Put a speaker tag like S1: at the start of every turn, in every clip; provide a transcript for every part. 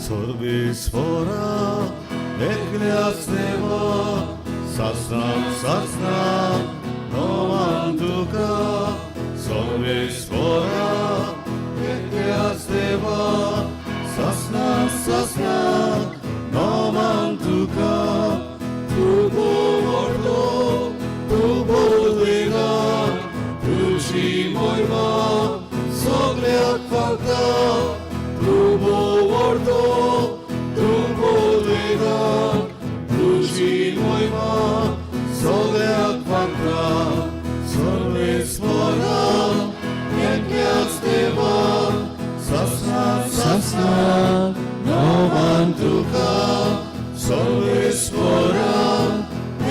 S1: सर्वेस्वरा एकल्याच देवा सासनाक सासनाक नोमान तुका सर्वेस्वरा एकल्याच देवा सासनाक सासनाक नोमान तुका तूं व्हडलो तूं बोलयला तुजी मोयमा सगळ्याक फावता तूं व्हडलो तूं बोलयला तुजी मोयमा सगळ्याक फावता सर्वेस्वरा एकल्याच देवा सासनाक सासनाक नोमान तुका सर्वेस्वरा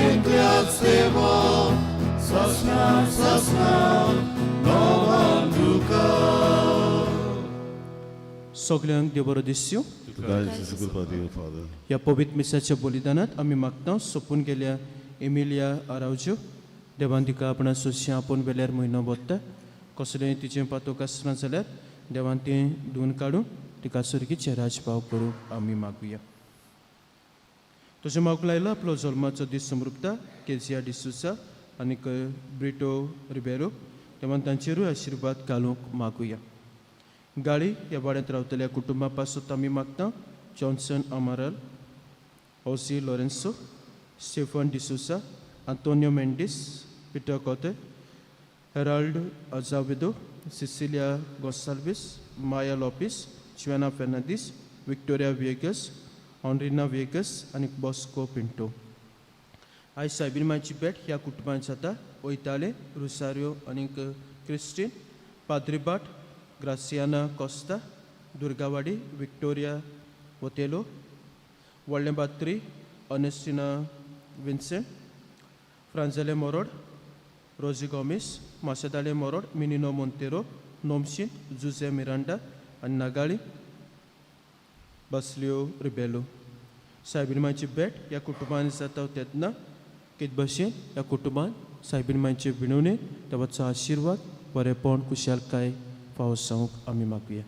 S1: एकल्याच देवा सासनाक सासनाक नोमान तुका.
S2: सगल्यांक देव बरो दिसयो.
S1: तुका जेजू कृपा दिवं फादर.
S2: ह्या पवित्र मिसाच्या बलिदानात आमी मागता सोंपून गेल्या एमिलिया आरावज्यो देवान तिका आपणा सोंशी आपोवन वेल्यार म्हयनो बोत्ता कसलेंय तिचें पातोक आसना जाल्यार देवान तें धुवन काडून तिका सर्गीचें राजभाव करूंक आमी मागुया. तशें मागूंक लायलो आपलो जल्माचो दीस समृपता केजिया डिसूसा आनीक ब्रिटो रिबेरो देवान तांचेरूय आशिर्वाद घालूंक मागुया. गाळी ह्या वाड्यांत रावतल्या कुटुंबा पासत आमी मागता Johnson Amaral, Jose Lourenco, Stephen D'Souza, Antonio Mendes, Peter Kote, Herald Azevedo, Cecilia Gonsalves, Maya Lopes, Juana Fernandes, Victoria Viegas, Honorina Viegas आनी बॉस्को पिंटो. आयज सायबीन मांयची भेट ह्या कुटुंबांत जाता. वयताले रुसारियो आनीक क्रिस्टीन, पाद्रीबाट, ग्रासियाना कोस्ता, दुर्गावाडी, विक्टोरिया वतेलो, व्हडलें बात्री, अनेस्टिना विन्सेंट, फ्रांजेले मोरोड, रोजी गोमीस, माशेदाळे मोरोड, मिनिनो मोंतेरो, नोमशीन, जुजे मिरांडा आनी नागाळी बासलियो रिबेलो. सायबीन मांयची भेट ह्या कुटुंबान जाता तेन्ना कित भशेन ह्या कुटुंबान सायबीन मांयचे विणवणे देवाचो आशिर्वाद बरेपण खुशालकाय फावो जावंक आमी मागुया.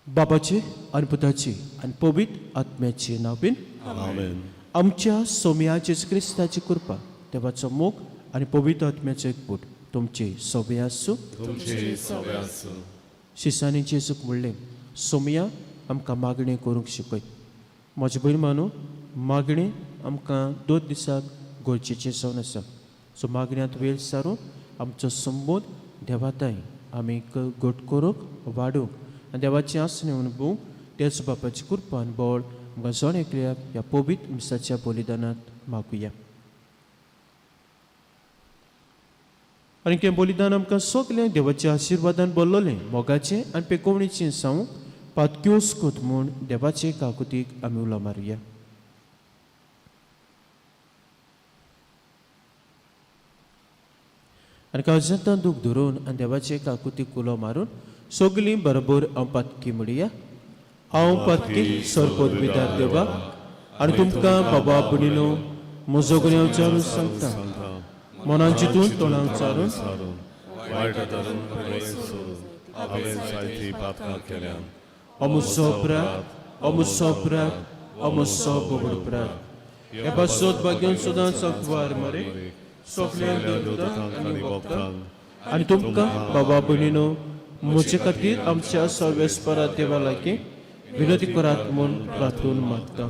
S2: बाबाचे आनी पुताचे आनी पवित्र आत्म्याचे नांवान.
S1: आमेन.
S2: आमच्या सोम्या जेजू क्रिस्ताची कृपा, देवाचो मोग आनी पवित्र आत्म्याचो एकवट तुमचे सोबे आसूं.
S1: तुमचे सगळे आसूं.
S2: शिसांनी जेजूक म्हणलें, सोमया आमकां मागणें करूंक शिकय. म्हजे भयण मानू, मागणें आमकां दोन दिसाक गरजेचें जावन आसा. सो मागण्यांत वेळ सारून आमचो संबोध देवाताय आमी घट करूंक वाडूंक आनी देवाचें आसणें अणभवूंक तेच बापाची कृपा आनी बळ आमकां जण एकल्याक ह्या पवित्र मिसाच्या बलिदानांत मागुया. आनी हें बलिदान आमकां सगळें देवाच्या आशिर्वादान बोल्लोलें मोगाचें आनी पेकोवणेचें जावंक पातक्योस्कोत म्हूण देवाचे काकुतीक आमी उलो मारुया. आनी काळजांत दूख धरून आनी देवाचे काकुतीक उलो मारून सगलीं बरोबर हांव पातकी म्हणया. हांव पातकी सरपद विदार देवा आनी तुमकां बाबा भयणीनो म्हजो गुन्यांव चारून सांगता, मनान चिंतून तोंडान चारून
S1: सारून वायट धरून बरें सोडून हांवें जायतीं पातकां केल्यात.
S2: अमुसो अपराध, अमुसो अपराध, अमुसो बोबड अपराध. हे पासत भाग्यान सदां सांकवार मरे सगल्यांक देवदूतांक आनी भक्तांक आनी तुमकां बाबा भयणीनो म्हजे खातीर आमच्या सर्वेस्परा देवा लागीं विनंती करात म्हूण प्रार्थून मागता.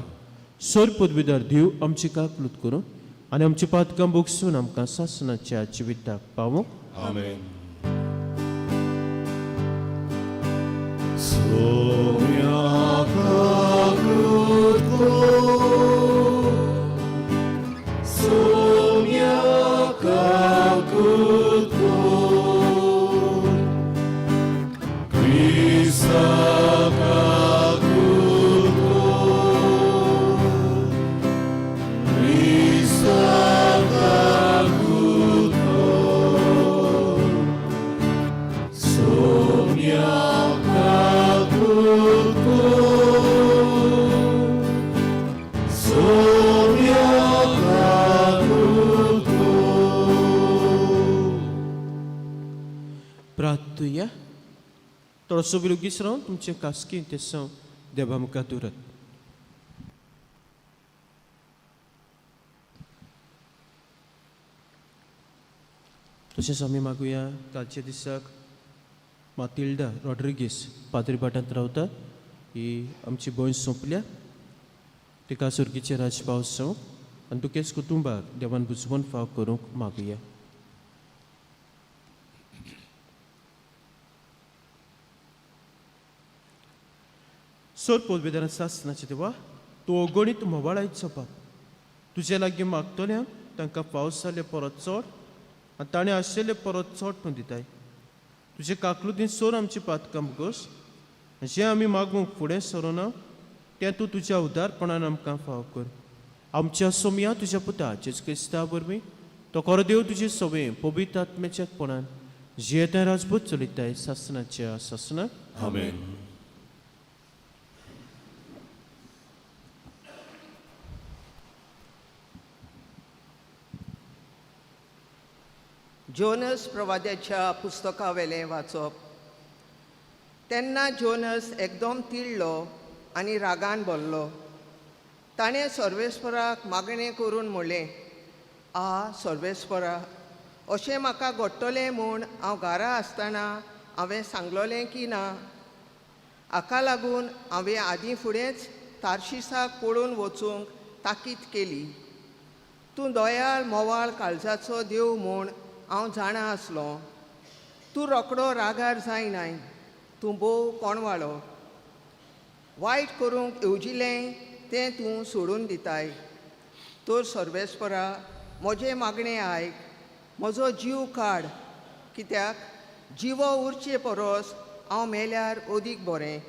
S2: सर पदवीदार देव आमची काकलूत करूं आनी आमची पातकां भोगसून आमकां सासणाच्या जिविताक पावूं.
S1: आमेन. सोम्या काकूत कर, सोम्या काकूत कर, क्रिस्ता काकूत कर, क्रिस्ता काकूत कर, सोम्या काकूत कर, सोम्या काकूत कर.
S2: प्रार्थुया. थोडोसो विरोगीस रावन तुमचें खासगी तेसांव देवा मुखार दवरात. तशेंच आमी मागुया कालच्या दिसाक मातिल्डा रॉड्रिगीस पाद्रीभाटांत रावता, ही आमची भयण सोंपल्या. तिका सुर्गीचे राज पावस जावं आनी दुखेस्त कुटुंबाक देवान बुजवण फाव करूंक मागुया. सोर पोलबेदारान सासनाचे देवा, तूं अगणीत म्होवाळायचो बाप, तुजे लागीं मागतल्यांक तांकां पावस जाले परत चड आनी ताणें आशिल्ले परत चड तूं दिताय. तुजे काकलुतीन सोर आमची पातकां गोस, जें आमी मागूंक फुडें सरोना तें तूं तुज्या उदारपणान आमकां फाव कर. आमच्या सोमया तुज्या पुता जेजू क्रिस्ता वरवीं तो खरो देव तुजे सवे पवित्र आत्म्याच्या पणान जियेता राजपूत चलयताय सासनाच्या सासना.
S1: आमेन.
S3: जोनस प्रवाद्याच्या पुस्तकावेलें वाचप. तेन्ना जोनस एकदम तिडलो आनी रागान भरलो. ताणें सर्वेस्पराक मागणें करून म्हणलें, आ सर्वेस्परा, अशें म्हाका घडटलें म्हूण हांव घरा आसतना हांवें सांगलोलें की ना? हाका लागून हांवें आदीं फुडेंच तार्शिसाक पळून वचूंक ताकीत केली. तूं दयाळ मोवाळ काळजाचो देव म्हूण हांव जाणा आसलो. तूं रोकडो रागार जायनाय, तूं भोव कोणवाळो. वायट करूंक येवजिलें तें तूं सोडून दिताय. तर सर्वेस्परा, म्हजें मागणें आयक, म्हजो जीव काड, कित्याक जिवो उरचे परस हांव मेल्यार अदीक बरें.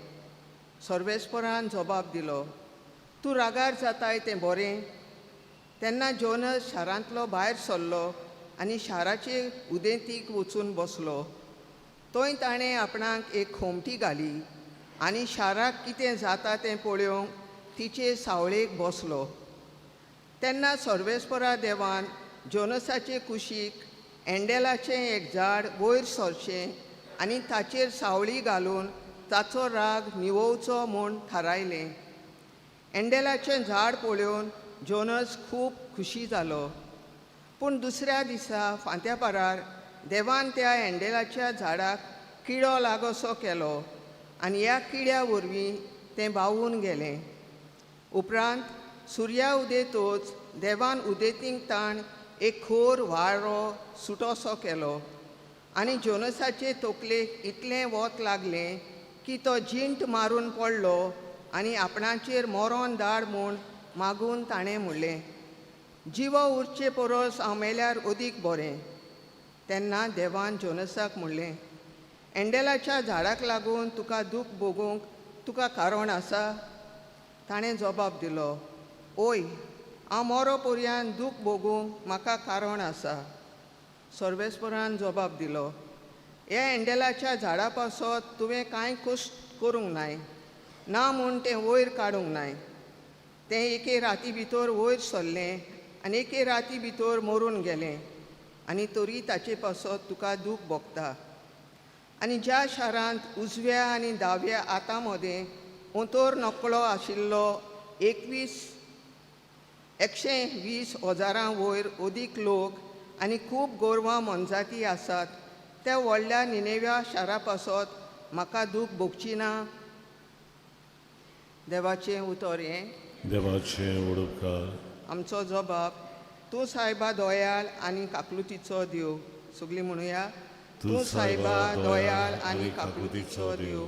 S3: सर्वेस्परान जबाब दिलो, तूं रागार जाताय तें बरें. तेन्ना जोनस शारांतलो भायर सरलो आनी शाराचे उदेंतीक वचून बसलो. थंय ताणें आपणाक एक खोमटी घाली आनी शाराक कितें जाता तें पळोवंक तिचे सावळेक बसलो. तेन्ना सर्वेस्परा देवान जोनसाचे कुशीक एंडेलाचें एक झाड वयर सरचें आनी ताचेर सावळी घालून ताचो राग निवोवचो म्हूण थारायलें. एंडेलाचें झाड पळोवन जोनस खूब खुशी जालो. पूण दुसऱ्या दिसा फांत्यापारार देवान त्या एंडेलाच्या झाडाक किडो लागोसो केलो आनी ह्या किड्या वरवीं तें बावून गेलें. उपरांत सुर्या उदेतोच देवान उदेतींक ताण एक खोर वारो सुटोसो केलो आनी जोनसाचे तकलेक इतलें वत लागलें की तो जिंट मारून पडलो आनी आपणाचेर मरोन धाड म्हूण मागून ताणें म्हणलें, जिवो उरचे परस हांव मेल्यार अदीक बरें. तेन्ना देवान जोनसाक म्हणलें, एंडेलाच्या झाडाक लागून तुका दूख भोगूंक तुका कारण आसा? ताणें जबाब दिलो, ओय, हांव मोरो पर्यान दूख भोगूंक म्हाका कारण आसा. सर्वेस्परान जबाब दिलो, ह्या एंडेलाच्या झाडा पासत तुवें कांय कश्ट करूंक नाय, ना म्हूण तें वयर काडूंक नाय. तें एके राती भितर वयर सरलें आनी एके राती भितर मरून गेलें आनी तरी ताचे पासत तुका दूख भोगता. आनी ज्या शारांत उजव्या आनी दाव्या आतां मदें अंतर नकळो आशिल्लो 120,000 वयर अदीक लोक आनी खूब गोरवां मोनजाती आसात त्या व्हडल्या निनेव्या शारा पासत म्हाका दूख भोगची ना. देवाचें उतर हें.
S1: देवाचें उडपकार.
S3: आमचो जबाब, तूं सायबा दयाळ आनी काकलुतीचो देव. सगळीं म्हणुया, तूं सायबा दयाळ आनी काकलुतीचो देव.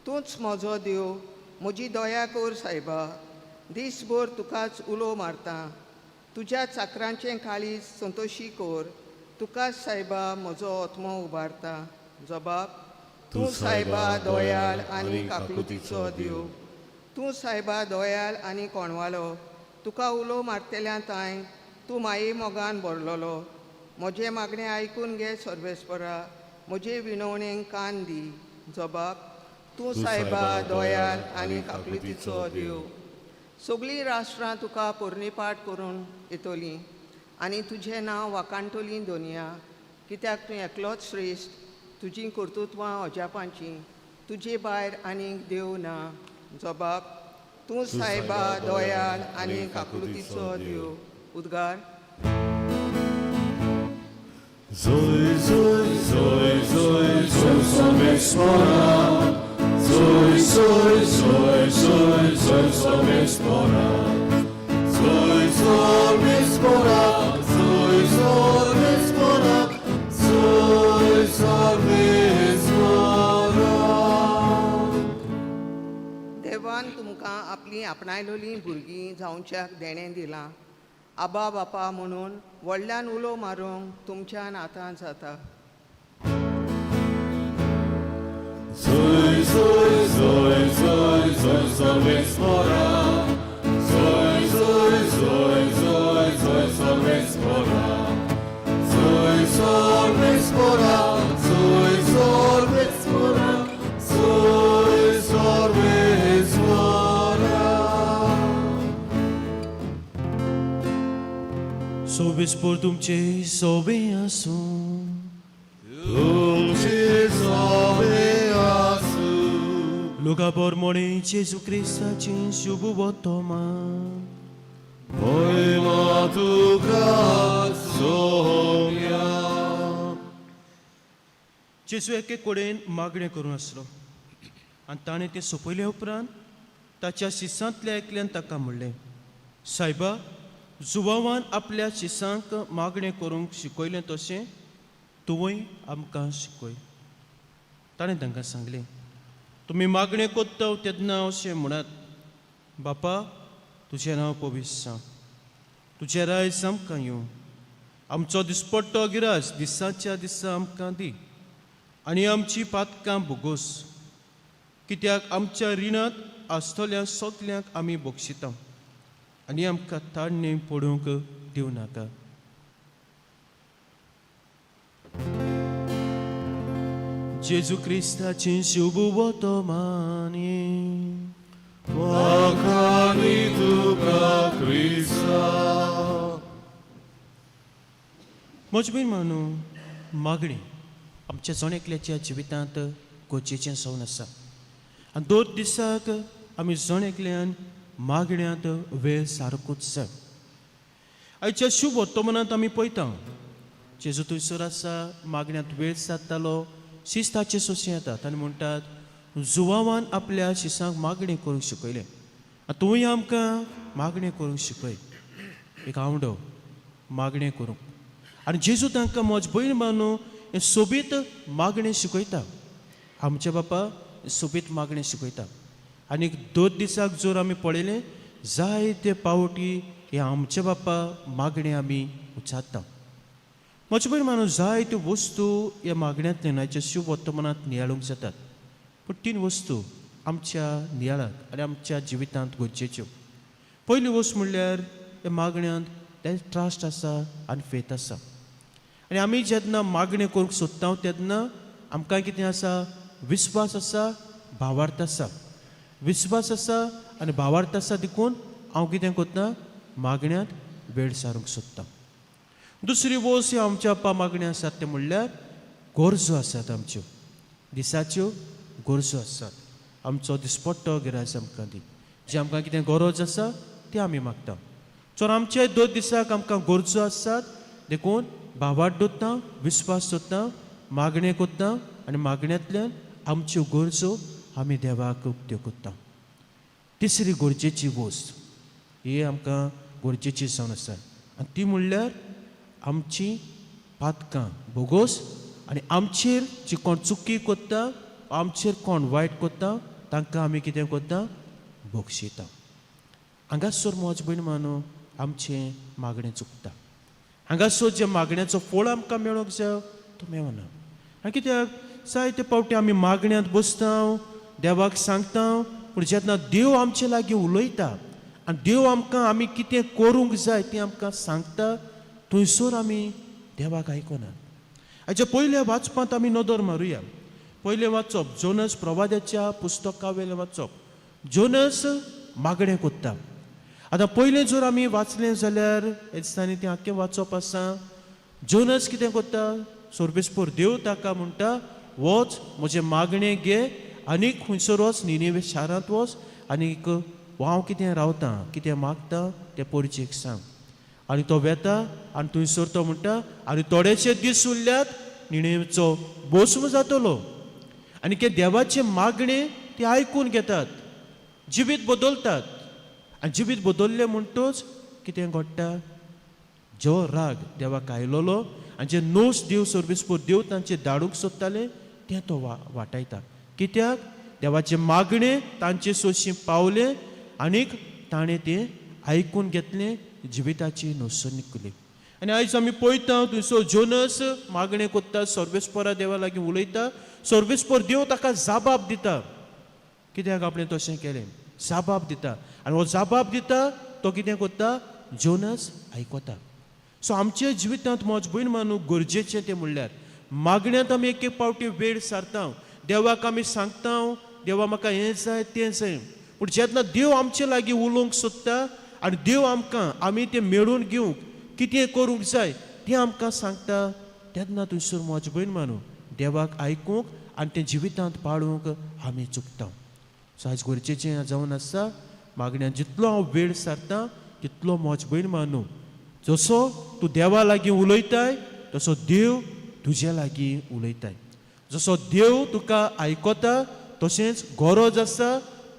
S3: तूंच म्हजो देव, म्हजी दया कर सायबा. दीसभर तुकाच उलो मारता, तुज्या चाकरांचें काळीज संतोशी कर. तुकाच सायबा म्हजो आत्मो उबारता. जबाब, तूं सायबा दयाळ आनी काकलुतीचो देव. तूं सायबा दयाळ आनी कोणवालो, तुका उलो मारतल्या तांय तूं माये मोगान भरलेलो. म्हजें मागणें आयकून घे सर्वेस्परा, म्हजे विनवणेक कान दी. जबाब, तूं सायबा दयाळ आनी काकलुतीचो देव. सगळीं राष्ट्रां तुका पोरणीपाठ करून येतलीं आनी तुजें नांव वाखाणटलीं दोनया, कित्याक तूं एकलोच श्रेश्ठ, तुजीं कर्तृत्वां अजापांचीं, तुजे भायर आनीक देव ना. जबाब तूं सायबा दयाळ आनी काकुळतीचो देव. उद्गार.
S1: Zoe, Zoe, Zoe, Zoe, Zoe, Sarvesvara. Zoe, Zoe, Zoe, Zoe, Zoe, Sarvesvara. Zoe, Sarvesvara. Zoe, Sarvesvara. Zoe, Sarvesvara.
S3: देवान तुमकां आपलीं आपणायलोलीं भुरगीं जावच्याक देणें दिलां. आबा बापा म्हणून व्हडल्यान उलो मारूंक तुमच्यान आतां जाता.
S1: Zoe, Zoe, Zoe, Zoe, Zoe, Sarvesvara. Zoe, Zoe, Zoe, Zoe, Zoe, Sarvesvara. Zoe, Sarvesvara. Zoe, Sarvesvara. Zoe, Sarvesvara.
S2: सोबेस्पोर तुमचे सोबे आसूं.
S1: तुमचे सोबे आसूं.
S2: लुका पोरमोणे जेजू क्रिस्ताची शुभ वर्तमान.
S1: महिमा तुका सोम्या.
S2: जेजू एके कडेन मागणें करून आसलो आनी ताणें तें सोंपयले उपरांत ताच्या शिसांतल्या एकल्यान ताका म्हणलें, सायबा, जुवावान आपल्या शिसांक मागणें करूंक शिकयलें तशें तुवूय आमकां शिकय. ताणें तांकां सांगलें, तुमी मागणें कोत्ता तेन्ना अशें म्हणात, बापा, तुजें नांव पवित्र जावं, तुजें रायज आमकां येवं, आमचो दिसपट्टो गिरास दिसाच्या दिसा आमकां दी आनी आमची पातकां भोगोस, कित्याक आमच्या रिणांत आसतल्या सगल्यांक आमी बक्षिता, आनी आमकां ताडणें पडूंक दिवं नाका. जेजू क्रिस्ताची शुभ वर्तमानी.
S1: वाखाणी तुका क्रिस्ता.
S2: म्हजे मानू, मागणी आमच्या जण एकल्याच्या जिवितांत गरजेचें जावन आसा आनी दोन दिसाक आमी जण एकल्यान मागण्यांत वेळ सारकोच जाय. आयच्या शुभ वर्तमानांत आमी पळयता, जेजू थंयसर आसा, मागण्यांत वेळ सादतालो. शिस्ताचे सोशें येतात आनी म्हणटात, जुवावान आपल्या शिसांक मागणें करूंक शिकयलें आनी तूंय आमकां मागणें करूंक शिकय. एक आवडो मागणें करूंक आनी जेजू तांकां म्हज भयण बानू हें सोबीत मागणें शिकयता. आमच्या बापा सोबीत मागणें शिकयता. आनी दोन दिसाक जर आमी पळयलें, जायते पावटी हे आमच्या बापा मागणें आमी उच्चारता. म्हजे भयण मानू, जायत्यो वस्तू ह्या मागण्यांतल्यान आयच्या शुभ वर्तमानांत नियाळूंक जातात, पूण तीन वस्तू आमच्या नियाळाक आनी आमच्या जिवितांत गरजेच्यो. पयली वस्त म्हणल्यार ह्या मागण्यांत ते ट्रस्ट आसा आनी फेथ आसा. आनी आमी जेन्ना मागणें करूंक सोदता तेन्ना आमकां कितें आसा, विस्वास आसा, भावार्थ आसा. विस्वास आसा आनी भावार्थ आसा देखून हांव कितें करता, मागण्यांत वेळ सारूंक सोदता. दुसरी वस्त ह्यो आमच्या पा मागण्यो आसात तें म्हणल्यार गरजो आसात, आमच्यो दिसाच्यो गरजो आसात. आमचो दिसपट्टो गिराज आमकां दी. जे आमकां कितें गरज आसा तें आमी मागता. सो आमचे दोन दिसाक आमकां गरजो आसात देखून भावार्थ दवरता, विस्वास दवरता, मागणें करता आनी मागण्यांतल्यान आमच्यो गरजो आमी देवाक उक्त्यो करता. तिसरी गरजेची वस्त ही आमकां गरजेची जावन आसा आनी ती म्हणल्यार आमची पातकां भोगोस आनी आमचेर जी कोण चुकी करता, आमचेर कोण वायट करता, तांकां आमी कितें करता, बक्षिता. हांगासर म्हज भयण मानू आमचें मागणें चुकता. हांगासर जे मागण्याचो फळ आमकां मेळोंक जाय तो मेळना. आनी कित्याक जायते पावटी आमी मागण्यांत बसता, देवाक सांगता, पूण जेन्ना देव आमचे लागीं उलयता आनी देव आमकां आमी कितें करूंक जाय तें आमकां सांगता, थंयसर आमी देवाक आयकनात. हाच्या पयल्या वाचपांत आमी नदर मारुया. पयलें वाचप जोनस प्रवाद्याच्या पुस्तका वयलें वाचप. जोनस मागणें कोत्ता. आतां पयलें जर आमी वाचलें जाल्यार हे दिसांनी तें आख्खें वाचप आसा. जोनस कितें कोत्ता, सोर्बेस्पोर देव ताका म्हणटा, वच म्हजें मागणें घे आनी खंयसर वच, निनेवे शारांत वच आनीक हांव कितें रावतां कितें मागता तें परजेक सांग. आनी तो वेता आनी थंयसर तो म्हणटा आनी थोडेशे दीस उरल्यात निणेचो भस्म जातलो. आनी ते देवाचें मागणें ते आयकून घेतात, जिवीत बदलतात. आनी जिवीत बदल्लें म्हणटच कितें घडटा, जो राग देवाक आयलोलो आनी जे नोस देव सर्विसपूर देव तांचे धाडूंक सोदताले तें तो वाटायता. कित्याक देवाचें मागणें तांचे सोशी पावलें आनीक ताणें तें आयकून घेतलें, जिविताची नोसो निकली. आनी आयज आमी पळयता थंयसर जोनस मागणें कोत्ता, सर्वेस्परा देवा लागीं उलयता, सर्वेस्पर देव ताका जाबाब दिता. कित्याक आपणें तशें केलें जाबाब दिता. आनी हो जाबाब दिता तो कितें कोत्ता, जोनस आयकता. सो आमच्या जिवितांत म्हज भयण मानू गरजेचें तें म्हणल्यार मागण्यांत आमी एक एक पावटी वेळ सारता, देवाक आमी सांगता देवा म्हाका हें जाय तें जाय, पूण जेन्ना देव आमचे लागीं उलोवंक सोदता आनी देव आमकां आमी तें मेळोवन घेवंक कितें करूंक जाय तें आमकां सांगता, तेन्ना थंयसर म्हज भयण मानू देवाक आयकूंक आनी तें जिवितांत पाळूंक आमी चुकता. सो आयज गरजेचें जावन आसा मागण्यांत जितलो हांव वेळ सारता तितलो म्हज भयण मानू जसो तूं देवा लागीं उलयताय तसो देव तुजे लागीं उलयताय. जसो देव तुका आयकता तशेंच गरज आसा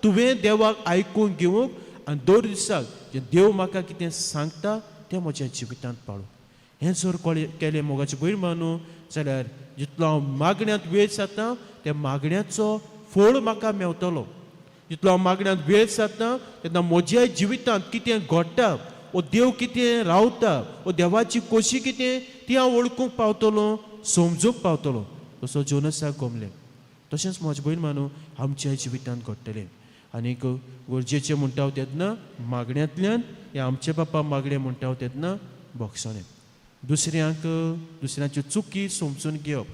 S2: तुवें देवाक आयकून घेवंक आनी दर दिसाक जें देव म्हाका कितें सांगता तें म्हज्या जिवितांत पाळूं. हें जर केलें मोगाचे भयण मानू जाल्यार जितलो हांव मागण्यांत वेळ सारता त्या मागण्याचो फळ म्हाका मेवतलो. जितलो हांव मागण्यांत वेळ सारता तेन्ना म्हज्या जिवितांत कितें घडटा वो देव कितें रावता वो देवाची कोशी कितें ती हांव वळखूंक पावतलो, समजूंक पावतलो. तसो जोनसाक गोमलें तशेंच म्हजें भयण मानू आमच्या जिवितांत घडटलें. आनीक गरजेचें म्हणटा तेन्ना मागण्यांतल्यान या आमचे बापा मागणें म्हणटा तेन्ना भोगसणें, दुसऱ्यांक दुसऱ्यांच्यो चुकी समजून घेवप,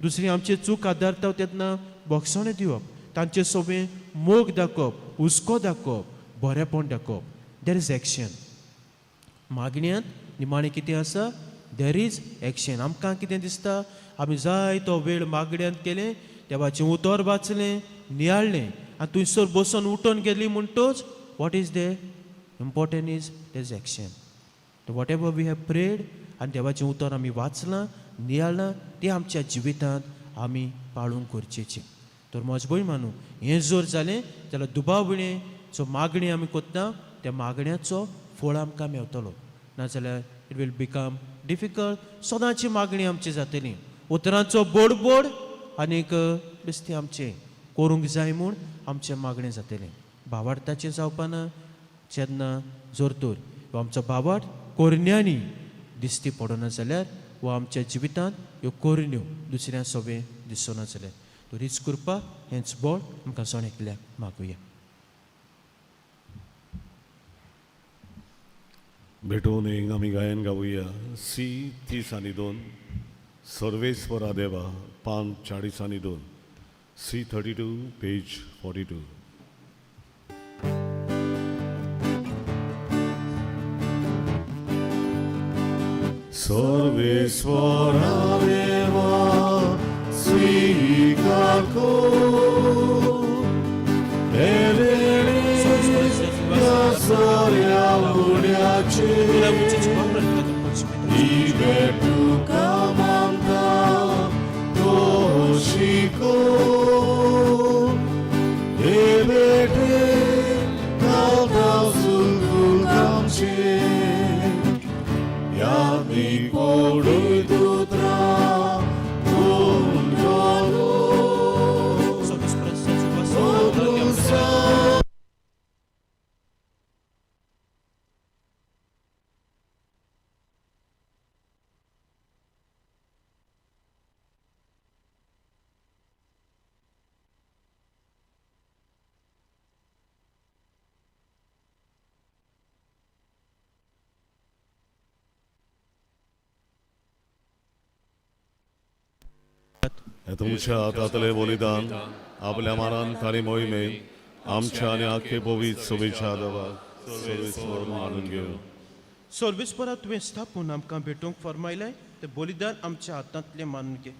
S2: दुसरी आमची चूक आदारता तेन्ना भोगसणें दिवप, तांचे सोबें मोग दाखोवप, हुस्को दाखोवप, बरेंपण दाखोवप. There is action. मागण्यांत निमाणें कितें आसा, there is action. आमकां कितें दिसता आमी जाय तो वेळ मागण्यांत केलें, देवाचें उतर वाचलें, नियाळ्ळें आनी थंयसर बसून उठोन गेली म्हणटच what is the important is there is action. Whatever we have prayed आनी देवाचें उतर आमी वाचलां, नियाळ्ळां तें आमच्या जिवितांत आमी पाळूंक गरजेचें. तर म्हज भयण मानू हें जर जालें जाल्यार दुबाव विणें जो मागणी आमी कोत्ता त्या मागण्याचो फळ आमकां मेवतलो, नाजाल्यार it will become difficult. सदांची मागणी आमची जातली, उतरांचो बोडबोड आनीक बेस्ती आमचें करूंक जाय म्हूण आमचें मागणें जातलें. भावार्थाचें जावपाना जेन्ना जर तर वा आमचो भावार्थ कोरण्यांनी दिश्टी पडना जाल्यार वा आमच्या जिवितांत ह्यो कोरण्यो दुसऱ्या सोबें दिसना जाल्यार तर हीच कृपा हेंच बळ आमकां जण एकल्याक मागुया.
S1: भेटून एक आमी गायन गावया सी 30 आनी 2 सर्वेस्वरा देवा पान 40 आनी 2 सी 32 पेज 42. सर्वेस्वरा देवा स्वीकार कर साऱ्या उड्याचे तुका मानता तो शिको हे बेटे घालता सुलुकांचे यादी कोडूय दुत्रा तुमच्या हातांतले बलिदान आपल्या मानान आनी मोहिमेन आमच्या आनी आख्खे पवित्र शुभेच्छा देवाक सर्वेस्पर मानून घेवं.
S2: सर्वेस्परा तुवें स्थापून आमकां भेटोवंक फरमायलें तें बलिदान आमच्या हातांतलें मानून घे.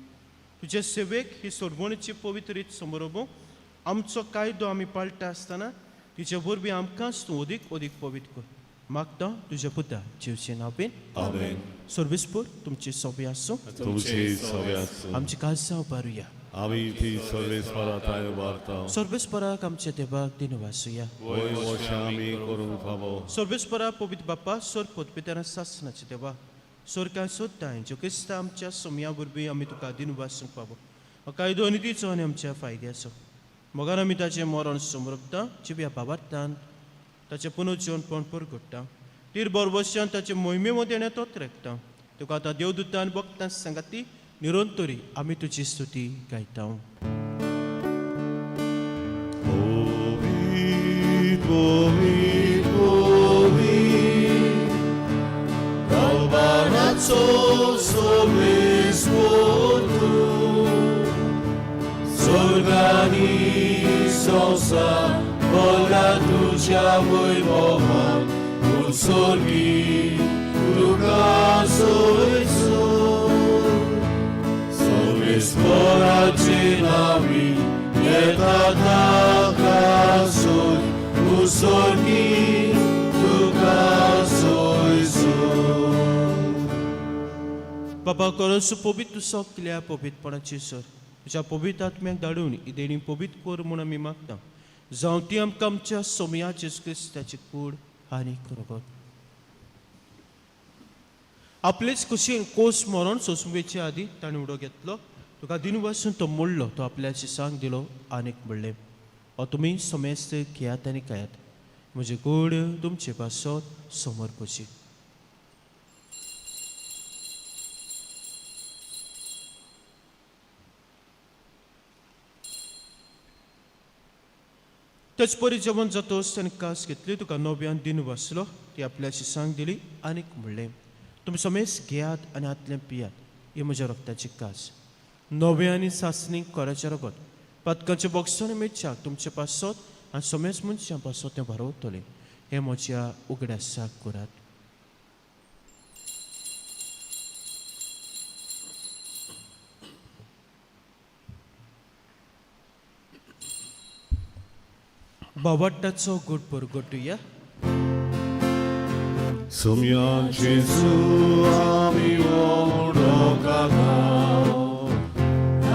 S2: तुजे सेवेक ही सोडवणीची पवित्र रीत समरोवंक आमचो कायदो आमी पाळटा आसतना तिचे वरवीं आमकांच तूं अदीक अदीक पवित्र कर. मागता तुज्या पुता जेवचे नांवेन.
S1: आमेन.
S2: सर्विसपूर तुमची सोबी आसूं.
S1: तुमचे सवे आसूं.
S2: आमची काळजां उबारुया.
S1: आमी ती सर्वेस्परा थांय उबारता.
S2: सर्वेस्पराक आमच्या देवाक दिनवासुया.
S1: वय वशें आमी करूंक फावो.
S2: सर्वेस्परा पवित्र बाप्पा सोर पोतपित्यान सासनाचे देवा सोरकां सोदताय ज्यो क्रिस्ता आमच्या सोमया वरवीं आमी तुका दिनवासूंक फावो. कायदो आनी तिचो आनी आमच्या फायद्याचो मगार आमी ताचें मरण समरपता जिव्या बाबार्थान ताचें पुनर्जीवनपण परगट्टा तीर बरवश्यान ताचे मोहिमे मदें तोच रेखता. तुका आतां देवदूतान भक्तां सांगाती निरंतरी आमी तुजी स्तुती गायता.
S1: पवित्र पवित्र पवित्र दरबाराचो सर्वेस्पर तूं, स्वर्गानी संवसार भरला तुज्या वैभवान, उत्सर्गी तुका सोयसो. सर्वेस्पराचे नावी येता ताका सोय, उत्सर्गी तुका सोयसो.
S2: बाबा करस पवित्र सगल्या पवित्रपणाची सर तुज्या पवित्र आत्म्याक धाडून इदेणी पवित्र कर म्हूण आमी मागता. जावं ती आमकां आमच्या सोमया जेजू क्रिस्ताची कूड आनी रगत. आपलेच कुशीन कोस मरण सोंसुवेचे आदी ताणें उडो घेतलो. तुका दिनवासून तो मोडलो, तो आपल्या शिसांक दिलो आनीक म्हणलें, हो तुमी समेस्त घेयात आनी खायात, म्हजी कूड तुमचे पासत समर्पची. तेच परी जेवण जातोच ताणें कास घेतली, तुका नव्यान दिन वाचलो, ती आपल्या शिसांक दिली आनीक म्हणलें, तुमी समेस्त घेयात आनी हातलें पियात, ही म्हज्या रक्ताची कास, नव्या आनी सासणी कोराचें रगत, पातकांचें बॉक्सां मिरच्याक तुमचे पासत आनी समेस्त मनशां पासत तें भरवतलें. हें म्हज्या उगडासाक करात. बाबाट्टाचो गुड परगटुया.
S1: सोमया जेजू आमी ओडोकाता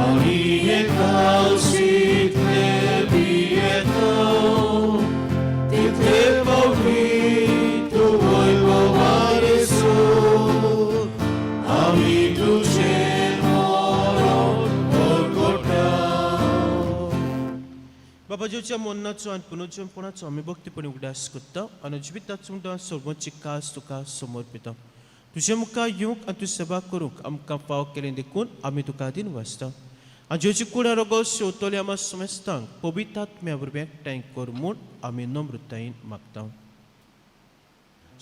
S1: आनी हे कावशीतले पियेता तितले पावटी तूं वैभवान येसो आमी तुजें मरण परगटा.
S2: बाबा जेवच्या मरणाचो आनी पुनर्जन्मपणाचो आमी भक्तीपणी उगडास करता आनी जिविताचो सुद्दां सर्वोच्च कास तुका समर्पिता. तुजे मुखार येवंक आनी तुजी सेवा करूंक आमकां फाव केलें देखून आमी तुका दिन वाचता. आनी जेवची कुडा रोगो शेवतले आमा समेस्तांक पवित्र आत्म्या वरवीं एकठांय कर म्हूण आमी नम्रतायेन मागता.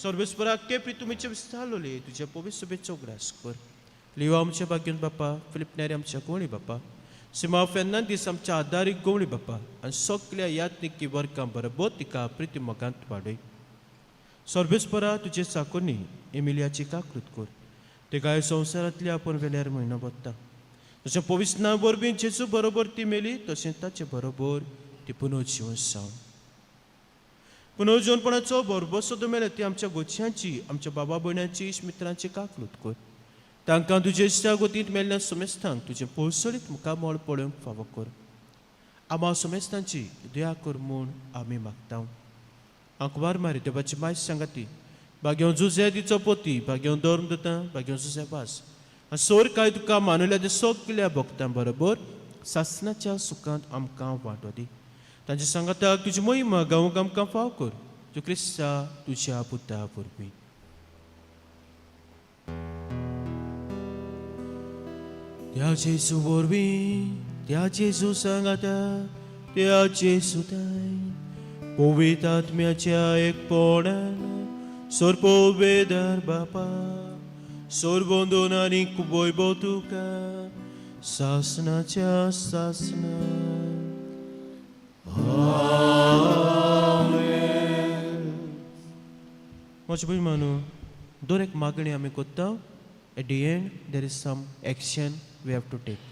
S2: सर्वेस्पराक के प्रितुमीचे विस्तारलोले तुज्या पवित्र सभेचो उगडास कर. लिवा आमच्या भाग्योन बापा, फिलिप नेरी आमच्या गोवणी बापा, सिमा फेर्नांदीस आमच्या आदारीक गोवणी बापा आनी सगल्या यात्निकी वर्गां बरोबर तिका प्रिती मोगांत वाडय. सर्वेस्परा तुजे चाकोनी एमिलियाची काकृत कर, तिका संवसारांतली आपूण वेल्यार म्हयनो बत्ता. तशें पवित्र नांव वरवीं जेजू बरोबर ती मेली तशें ताचे बरोबर ती पुनर्जीवन जावन पुनर्जीवनपणाचो बरोबर सुद्दां मेले ती आमच्या गोचयांची, आमच्या बाबा भयणांची, मित्रांची काकलूत कर. तांकां तुजे इश्टा गोतींत मेल्ल्या समेस्तांक तुजें पोळसळीत मुखामळ पळोवंक फावो कर. आमा समेस्तांची दया कर म्हूण आमी मागता. आंकवार मारी देवाची मायज सांगाती भाग्यों जुजे तिचो पोती, भाग्यों धर्म दिता, भाग्यों जुजे वास आनी सोर काय तुका मानुल्या ते सगल्या भक्तां बरोबर सासणाच्या सुखांत आमकां वांटो दी. तांचे सांगाताक तुजी महिमा गावंक आमकां फाव कर. तूं क्रिस्ता तुज्या पुता वरवीं. त्या जेजू वरवीं, त्या जेजू सांगाता, त्या जेजू ताय पवित्र आत्म्याच्या एकपणान सोरपोवेदार बापा सोरबंदून आनी वैभव तुका सासणाच्या सासणा. म्हजे भयमानू, दर एक मागणी आमी करता, at the end there is some action we have to take.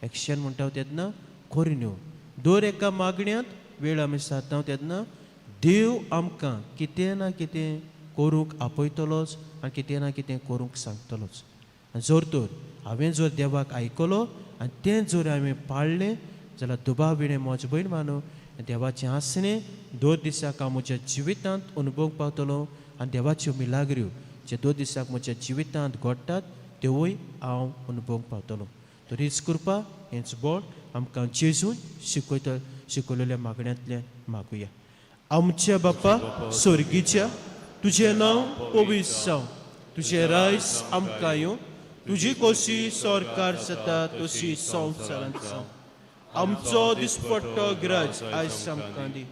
S2: Action म्हणटा तेन्ना खरी न्हू, दर एका मागण्यांत वेळ आमी सादता तेन्ना देव आमकां कितें ना कितें करूंक आपयतलोच आनी कितें ना कितें करूंक सांगतलोच. आनी जर तर हांवें जर देवाक आयकलो आनी तें जर हांवें पाळ्ळें जाल्यार दुबाव विणें म्हज्या भयण मानू देवाचें आसणें दर दिसाक हांव म्हज्या जिवितांत अनुभवूंक पावतलो आनी देवाच्यो मिलाग्र्यो जे दर दिसाक म्हज्या जिवितांत घडटात त्योय हांव अनुभवूंक पावतलो. तर हीच कृपा हेंच बळ आमकां जेजून शिकयता शिकयलेल्या मागण्यांतल्यान मागुया. आमच्या बापा स्वर्गीच्या, तुजें नांव पवित्र जावं, तुजें रायस आमकां येवं, तुजी कोशी सरकार जाता तशी संवसारांत जावं. आमचो दिसपट्टो ग्राज आयज आमकां दी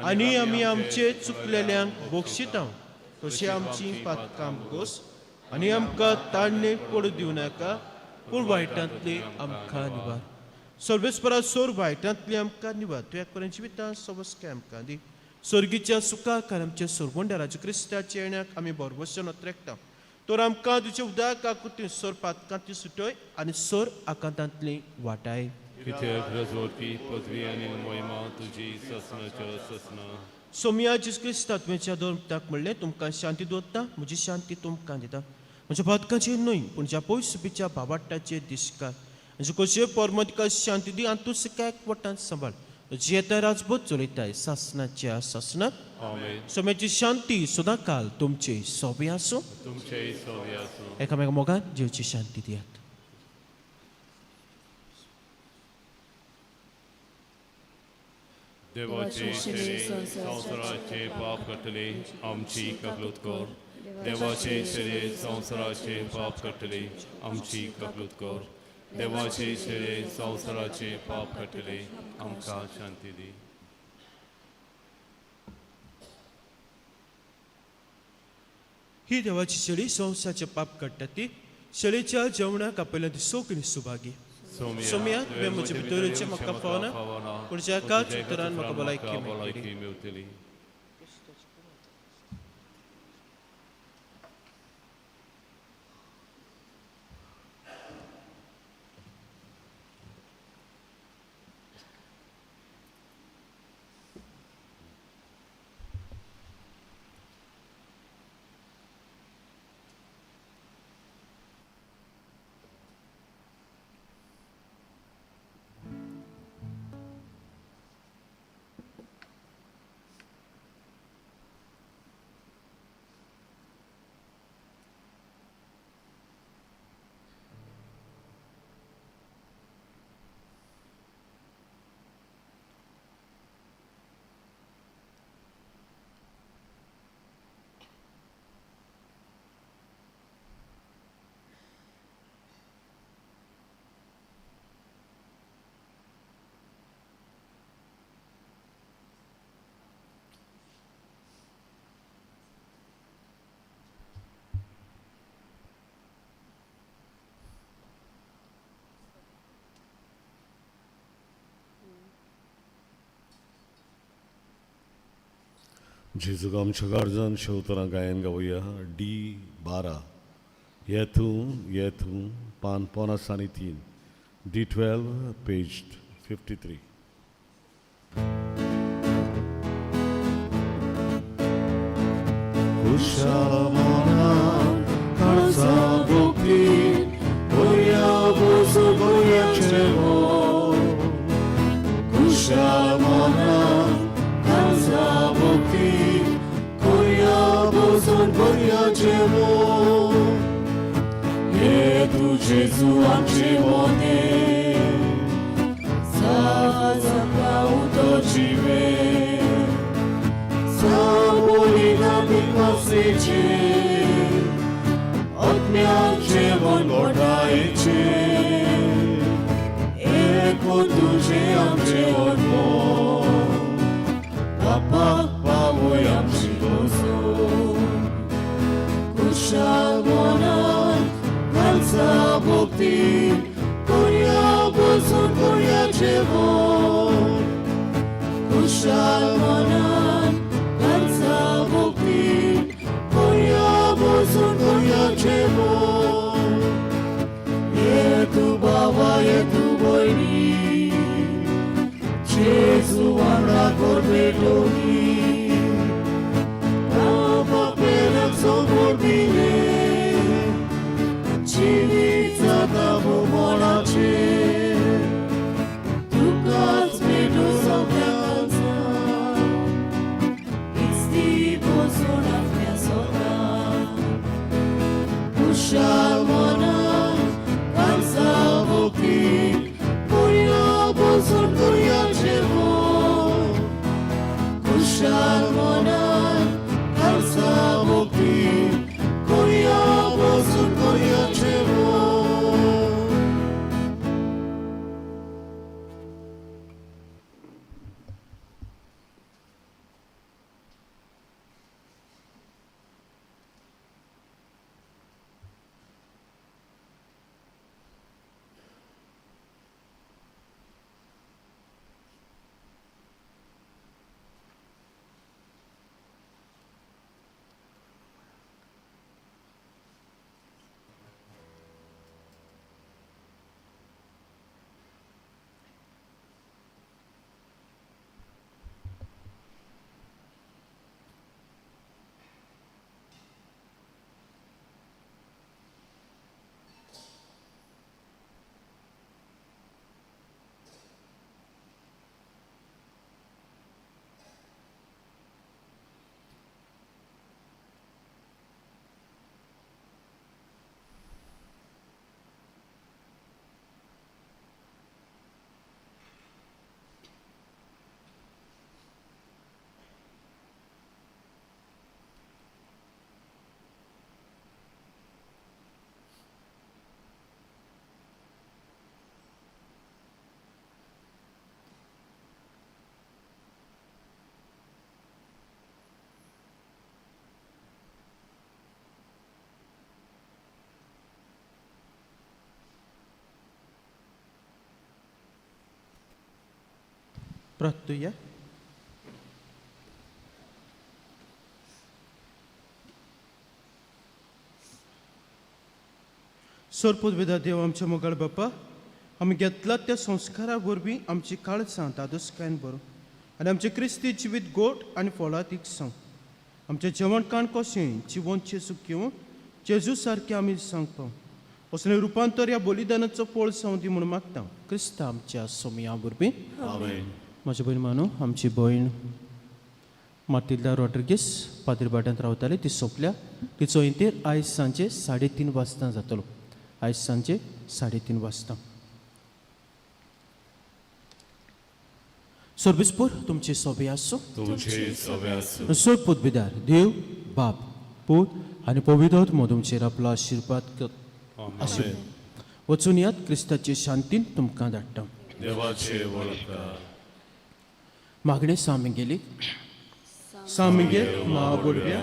S2: आनी आमी आमचे चुकलेल्यांक बक्षिता तशी आमची पातकां गोस आनी आमकां ताणणे पडूं दिवं नाका पूण वायटांतली आमकां निवार. सर्वेस्परा सोर वायटांतली आमकां निवार, तुवें पर्यंत जिवितां सवस्के आमकां दी. स्वर्गीच्या सुखाक आनी आमच्या सोरगुंडाराच्या क्रिस्ताच्या येण्याक आमी भरवशेन अत्रेकता. तर आमकां तुजे उदक आकृती सोर पातकांतली सुटय आनी सोर आकांतांतली वाटाय.
S4: कित्याक रजवटी पदवी आनी महिमा तुजी ससनाच्या ससना.
S2: सोमिया जेजू क्रिस्ता तुवें दोन ताक म्हणलें तुमकां शांती दवरता, म्हजी शांती तुमकां दिता. म्हज्या पातकांचेर न्हय पूण ज्या पयस भावाट्टाचेर दिसकार म्हजे कशे परमतिका शांती दी आनी तूं सगळ्याक वटान सांबाळ. जियेता राजबोध चलयताय सासनाच्या सासनाक.
S4: आमेन.
S2: सोम्याची शांती सदां काल तुमचे सोबे आसूं,
S4: तुमचेय सोबे आसूं.
S2: एकामेका मोगान जिवची शांती दियात.
S4: देवाचे शेरे संवसाराचे पाप काडटले आमची कबलूत कर. देवाचे शेरे संवसाराचे पाप काडटले आमची कबलूत कर. देवाचे शेरे संवसाराचे पाप काडटले आमकां शांती दी.
S2: ही देवाची शेळी संवसाराचे पाप काडटा ती शेळीच्या जेवणाक आपल्याला सगळीं सुभागी. सोम्या, तुवें म्हजे भितर येवचें म्हाका फावना, पूण ज्या एकाच उतरान म्हाका भलायकी
S4: मेळटली.
S1: जेजूक आमच्या काळजान शेवतरां गायन गावया. डी 12 येतू येतू पान 53, डी 12 पेज 53. कुशाल मनान काळजा भोगती गोया बोजो गोयाचे कुशाल मनान काळजा भोगती गोया बोजो गोयाचे हे तू जेजू आमचे मोने साजंगा उतो जिवे साबोलिना पिकासेचे आत्म्याक जेवण गोडायचे एको तुझे आमचे ओडमो बापाक पावय आमची गोजो कुशाल मनान घालचा भोगती कोर्या बसून कोर्या जेवण कुशाल मनान घालचा भोगती कोर्या बसून कोर्या जेवण ये तू बाबा ये तू भयणी जेजू वांगडा कर भेटोनी
S2: प्रार्थुया. सोरपोत देव आमच्या मोगाळ बापा, आमी घेतला त्या संस्कारा वरवीं आमची काळजां दादोसकायन बरो आनी आमचें क्रिस्ती जिवीत गोड आनी फळादीक जावं. आमचें जेवण खाण कशें जिवन जेजू घेवन जेजू सारकें आमी सांगपाव असलें रुपांतर ह्या बलिदानाचो पोळ जावं दी म्हूण मागता क्रिस्ता आमच्या सोमया वरवीं.
S1: आमेन.
S2: म्हजी भयण मानू, आमची भयण मातिल्दा रॉड्रिगीस पाद्रीबाट्यांत रावताली, ती सोंपल्या. तिचो इंतेर आयज सांजे 3:30 वाजता जातलो. आयज सांजे 3:30 वाजता. सोर्बिसपूर तुमची सोबी आसूं.
S4: तुमचे सगळे आसूं.
S2: सोड पुतबिदार देव बाप पूत आनी पवित्र आत्मो तुमचेर आपलो आशिर्वाद आशिर्वाद. वचून यात, क्रिस्ताचे शांतीन तुमकां धाडटा.
S4: देवाचे वळखा.
S2: मागणें सामगेली. सामगेर महाबोडव्या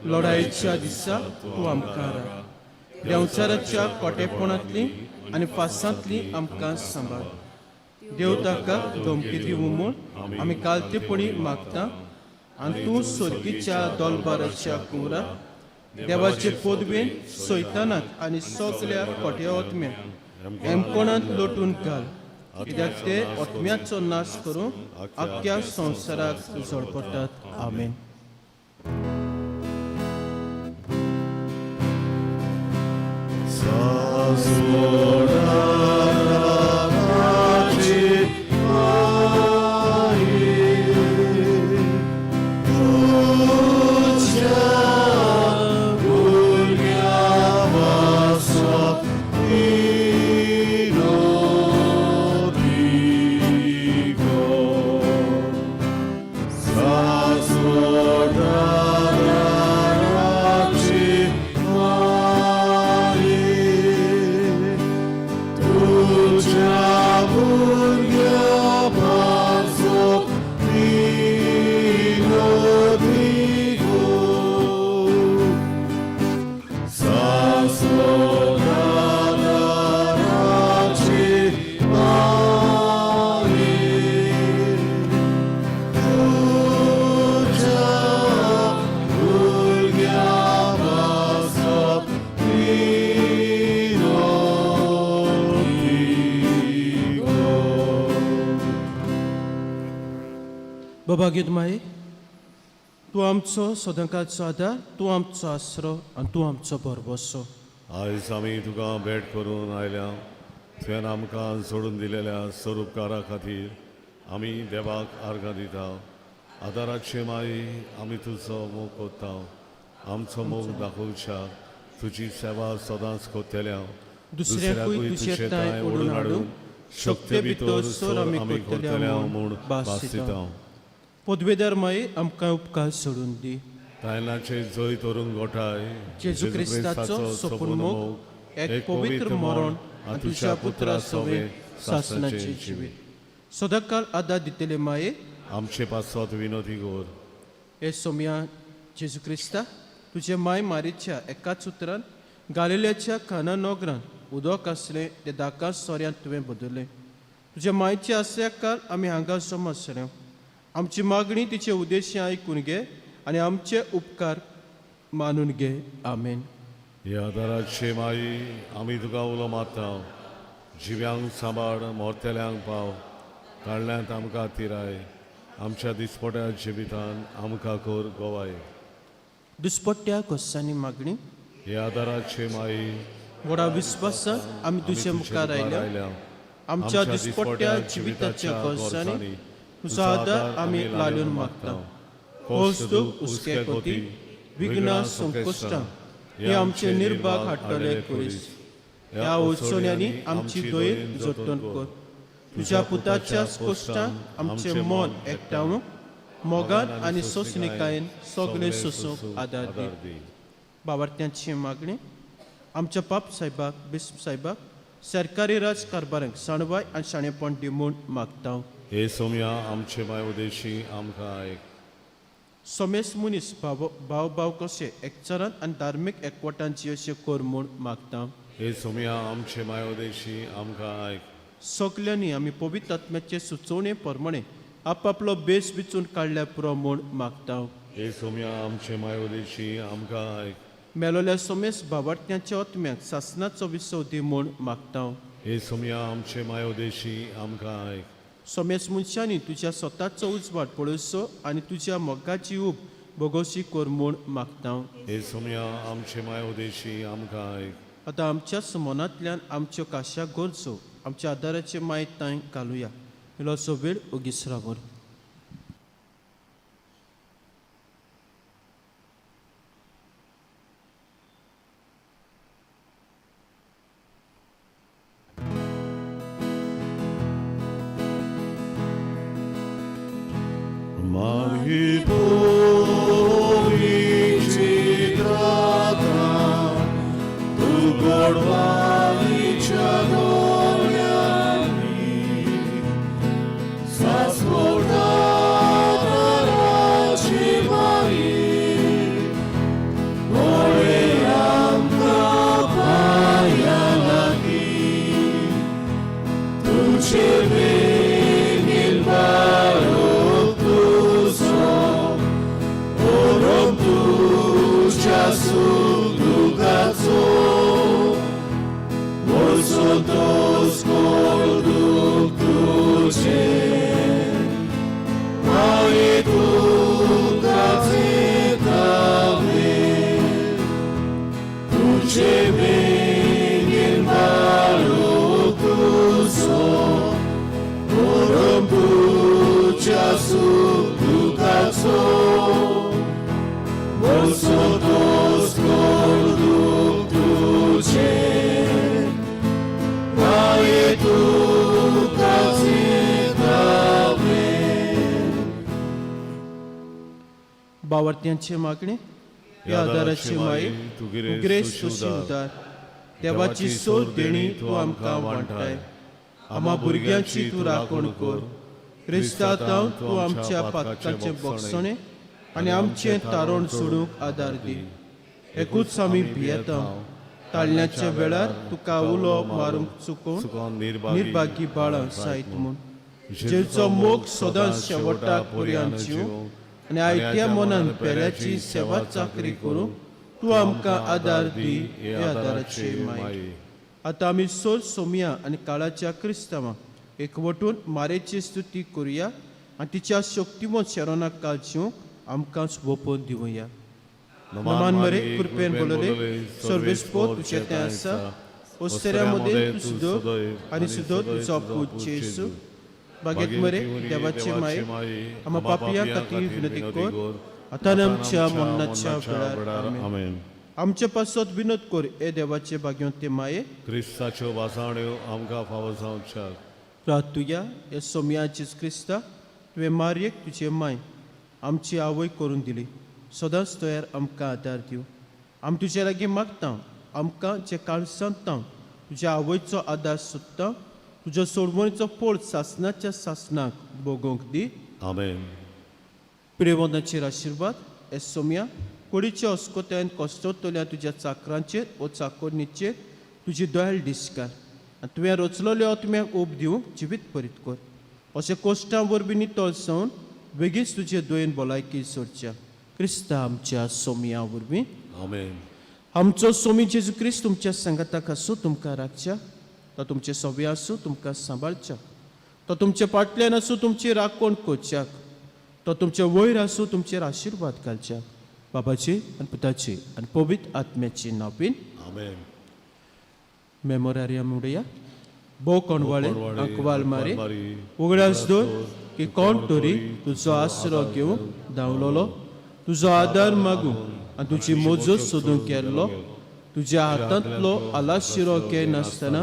S2: लढायेच्या दिसा तूं आमकां राख. देंवचाराच्या कोटेपणांतली आनी फासांतली आमकां सांबाळ. देव ताका धमकी दिवं म्हूण आमी कालतेपणी मागता आनी तूं सोर्गीच्या दोलबाराच्या कुंवरा देवाचे पदवेन सैतानाक आनी सगल्या कोट्या ओतम्याक एमकोणांत लोटून घाल, कित्याक ते ओतम्याचो नाश करून आख्ख्या संवसाराक झळपडटात. आमेन. बाबा माये, तूं आमचो सदांकाळचो आदार, तूं आमचो आसरो आनी तूं आमचो भरवसो.
S1: आयज आमी तुका भेट करून आयल्या. तुवें आमकां सोडून दिलेल्या स्वरुपकारा खातीर आमी देवाक आर्गां दिता. आदाराचे माई, आमी तुजो मोग कोत्ता. आमचो मोग दाखोवच्या तुजी सेवा सदांच कोत्तल्या.
S2: दुसऱ्याकूय तुजे तांय ओडून हाडून शक्ते भितर सोर आमी कोत्तल्या म्हूण भास दिता. पदवेदार माई, आमकां उपकार सोडून दी.
S1: तायनाचे जैत व्हरून गोठाय
S2: जेजू क्रिस्ताचो सोपून मोग, एक पवित्र मरण आनी तुज्या पुत्रा सवे सासणाचें जिवीत सदांकाळ आदार दितले माये,
S1: आमचे पासत विनोदी गोर.
S2: हे सोमया जेजू क्रिस्ता, तुजे माय मारीच्या एकाच उतरान गालिल्याच्या खाना नगरान उदक आसलें तें दाका सोऱ्यांत तुवें बदललें. तुज्या मायच्या आसल्या काल आमी हांगा समजले. आमची मागणी तिचे उद्देश्य आयकून घे आनी आमचे उपकार मानून घे. आमेन.
S1: ह्या आदाराचे माई, आमी तुका उलो मारता. जिव्यांक सांबाळ, मोरतेल्यांक पाव, काडल्यांत आमकां तिराय, आमच्या दिसपट्या जिवितान आमकां कर गोवाय.
S2: दुसपट्ट्या गोस्सांनी मागणी.
S1: ह्या आदाराचे माई,
S2: व्हडा विस्वासान आमी तुजे मुखार आयल्या. आमच्या दिसपट्ट्या जिविताच्या गरजांनी तुजो आदार आमी लालून मागता. खोस दुख हुस्के कोती विघ्नां संकश्टां हे आमचे निर्भाग हाडटले कुरीस. ह्या अडचण्यांनी आमची दोयर जतन कर. तुज्या पुताच्या कोश्टान आमचें मन एकठावूंक मोगान आनी सोंसणिकायेन सगळें सोंसूंक आदार दी. बावार्थ्यांची मागणी. आमच्या पाप साहेबाक, बिस्प साहेबाक, सरकारी राज कारभारांक साणवाय आनी शाणेपण दी म्हूण मागता.
S1: हे सोमया, आमचे माय उदेशी आमकां आयक.
S2: सोमेस मनीस भाव भाव भाव कशे एकचारान आनी धार्मीक एकवटान जियेशे कर म्हूण मागता.
S1: हे सोमया, आमचे माय उदेशी आमकां आयक.
S2: सगल्यांनी आमी पवित्र आत्म्याचे सुचोवणे प्रमाणे आपापलो बेस विचून काडल्या पुरो म्हूण मागता.
S1: हे सोम्या आमचे मायवदेशी आमकां आयक.
S2: मेलोल्या सोमेस भावार्थ्यांच्या आत्म्याक सासनाचो विसव दी म्हूण मागता.
S1: हे सोम्या आमचे मायवदेशी आमकां आयक.
S2: सोमेस मनशांनी तुज्या स्वताचो उजवाड पळोवचो आनी तुज्या मोगाची ऊब भोगोशी कर म्हूण मागता.
S1: हे सोम्या आमचे मायवदेशी आमकां आयक.
S2: आतां आमच्याच मनांतल्यान आमच्यो काश्या गरजो आमच्या आदाराचे मायत तांय घालुया. इल्लोसो वेळ ओगीच रावन.
S1: माही चित्राता तू गोडवाणीच्या दोळ्यांनी सासवटा ताराची माई गोळे आमकां पांया लागीं तुझे बेगीन बाळो तुजो ओरोम तुज्या सुखदुखाचो वर्सो तोस कोण दूख तुजें माये तुका झेतावे तुझे बेगीन बाळो तुजो ओरोम तुज्या सुखदुखाचो वर्सो तोस कोण दूख तुजें माये तुका झेतावे.
S2: बावर्त्यांचे मागणे. ह्या आदाराची माये
S1: तूं
S2: तूं ग्रेस तुशी उदार देवाची सोद देणी तूं आमकां वांटाय. आमा भुरग्यांची तूं राखण कर. क्रिस्तांव तूं आमच्या पातकांचें बोगसणें आनी आमचें तारण सोडूंक आदार दी. एकूच आमी भियेता ताळण्याच्या वेळार तुका उलो मारूंक चुकोवन निर्भागी बाळां सायत म्हूण जेचो मोग सदांच शेवटाक पर्यंत जीव आनी आयत्या मनान पेल्याची सेवा चाकरी करूंक तूं आमकां आदार दी. हे आदाराची माय. आतां आमी सोल सोमया आनी काळाच्या क्रिस्तांवांक एकवटून मारेची स्तुती करुया आनी तिच्या शक्तिवंत शेरोनाक काल जिवंक आमकांच वोपोवन दिवया. नमान मरे कृपेन बोलले सर्वेस्पो तुजें तें आसा. ओस्तऱ्या मदें तूं सुदो आनी सुदो तुजो पूत जेजू. बागेत मरे देवाचे माये आमा पापया खातीर विनंती कर आतां आनी आमच्या मरणाच्या वेळार. आमेन.
S1: आमेन.
S2: आमचे पासत विनोद कर हे देवाचे भाग्योंत ते माये.
S1: क्रिस्ताच्यो वासाण्यो आमकां फावो जावच्याक.
S2: प्रातुया हे सोमया जेजू क्रिस्ता तुवें मारयेक तुजे माय आमची आवय करून दिली. सदांच तयार आमकां आदार दिवं. आमी तुजे लागीं मागता आमकां जे काळसांत तुज्या आवयचो आदार सोदता तुज्या सोडवणीचो फोळ सासनाच्या सासनाक भोगोवंक दी.
S1: आमेन.
S2: प्रेवंदाचेर आशिर्वाद. हे सोमया कुडीच्या अस्कोत्यान कश्टोतल्या तुज्या चाकरांचेर ओ चाकोरणीचेर तुजी दयाळ दिसकार आनी तुवें रचलोल्या आत्म्याक ऊब दिवंक जिवीत परीत कर. अशें कोश्टां वरवीं नितळ जावन बेगीच तुजे दयेन भलायकी सोडच्या क्रिस्ता आमच्या सोमया वरवीं.
S1: आमेन.
S2: आमचो सोमी जेजू क्रिस्त तुमच्या सांगाताक आसूं तुमकां राखच्या. तो तुमचे सोबे आसूं तुमकां सांबाळच्या. तो तुमचे फाटल्यान आसूं तुमची राखण करच्याक. तो तुमचे वयर आसूं तुमचेर आशिर्वाद घालच्याक. बाबाची आनी पुताची आनी पवित्र आत्म्याची नांवीन.
S1: आमेन.
S2: मेमोरारियम उडया. भोव कोणवाळे अंकवाल मारी उगडास दवर की कोण तरी तुजो आसरो घेवंक धांवलोलो तुजो आदार मागूं आनी तुजी मोजूत सोदूंक केल्लो तुज्या हातांतलो आलाशिरो घेनासतना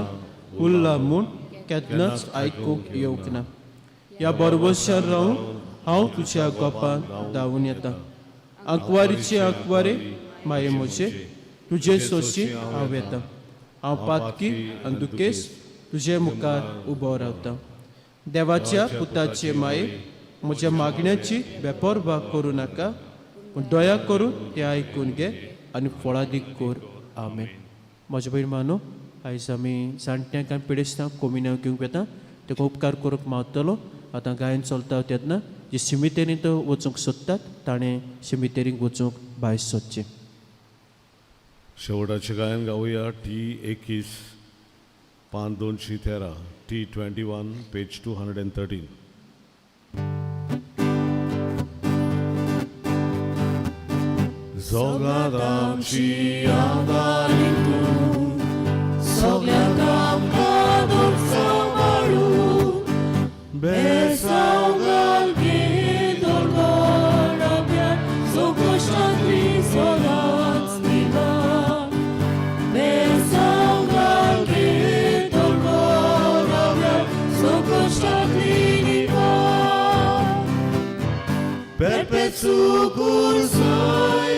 S2: उरला म्हूण केन्नाच आयकूंक येवंक ना. ह्या बरवशार रावून हांव तुज्या गोपान धांवून येता. आंकवारीचे आंकवारे माये म्हजे तुजे सोशी हांव येता. हांव पातकी आनी दुखेस तुजे मुखार उबो रावता. देवाच्या पुताचे माये म्हज्या मागण्याची बेपोरबा करूं नाका पूण दया करून तें आयकून घे आनी फळादीक कर. आमेन. म्हज्या भयण मानो आयज आमी जाणट्यांक आनी पिडेस्तांक कोमिन्यांव घेवंक येता. ताका उपकार करूंक मावतलो. आतां गायन चलता तेन्ना जे शिमितेरींत वचूंक सोदतात ताणें शिमितेरींक वचूंक भायर सोदचें.
S1: शेवटाचें गायन गावया टी 21 पान 213, T 21 page 213. जोगात आमची आदारी तूं,
S5: सगळ्यांक आमकां दूख सांबाळू, बेसांव घाल गे दोरगोड अभ्यार, संकश्टांतली सदांच निवार. बेसांव घाल गे दोरगोड अभ्यार, संकश्टांतली निवार.
S1: Perpetu cursai,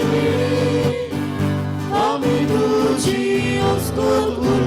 S5: आमी तुजी अस्कत.